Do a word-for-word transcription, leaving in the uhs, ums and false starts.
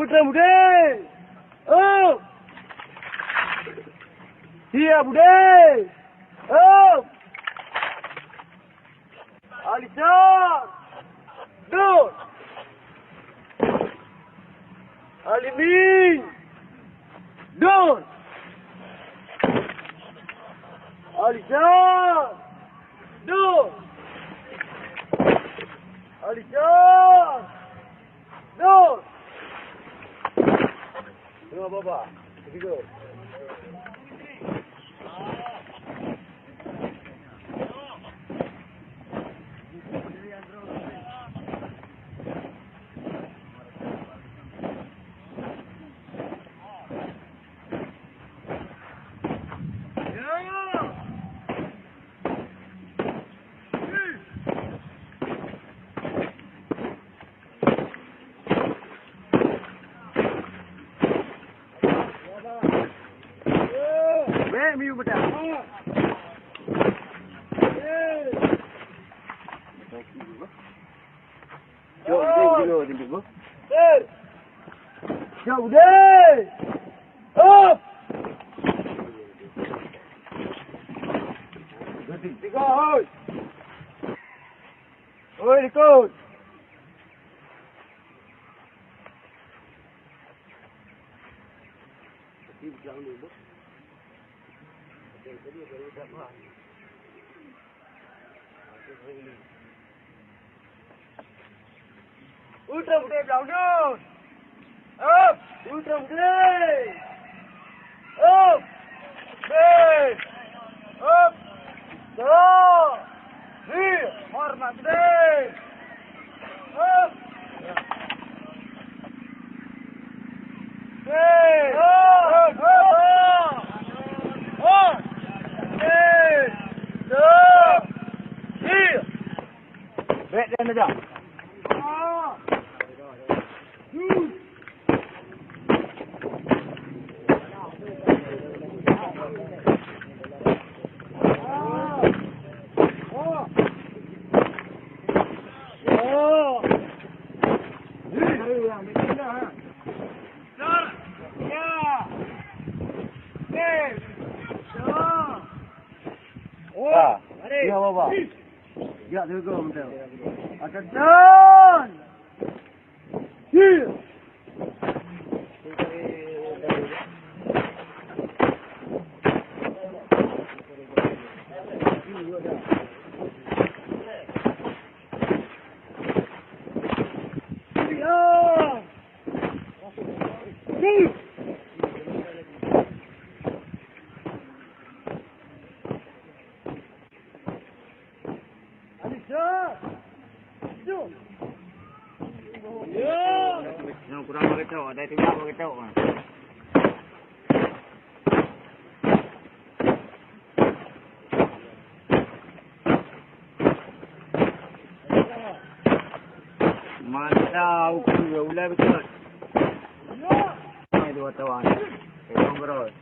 Putra Budé! Up! Sia Budé! Up! Alisa! Dot! Alimi! Dot! Alisa! Dot! Alisa! Dot! Tengok baba. Ketiga. Bèk miyueb mata. Jom, jom, jom, jom, jom. Jom, deh. Up. Tiga, hoi. Hoi, likot. Ultra Budé blang dun. Up, Ultra Budé. Up. Be. Up. Dua. Hi, hormat Budé. Up. Be. Up. Up. Up. Be. Up. Hi. Bèk dan aja. Ha. Ya, baba. Jak teugoe mantong. Akan dan. Hi. Ya. Hi. Nyang kurang bak keutok, ada tiga bak keutok. Mantap, uku ya, ulai betul. Mai dua tawan. Tolong terus.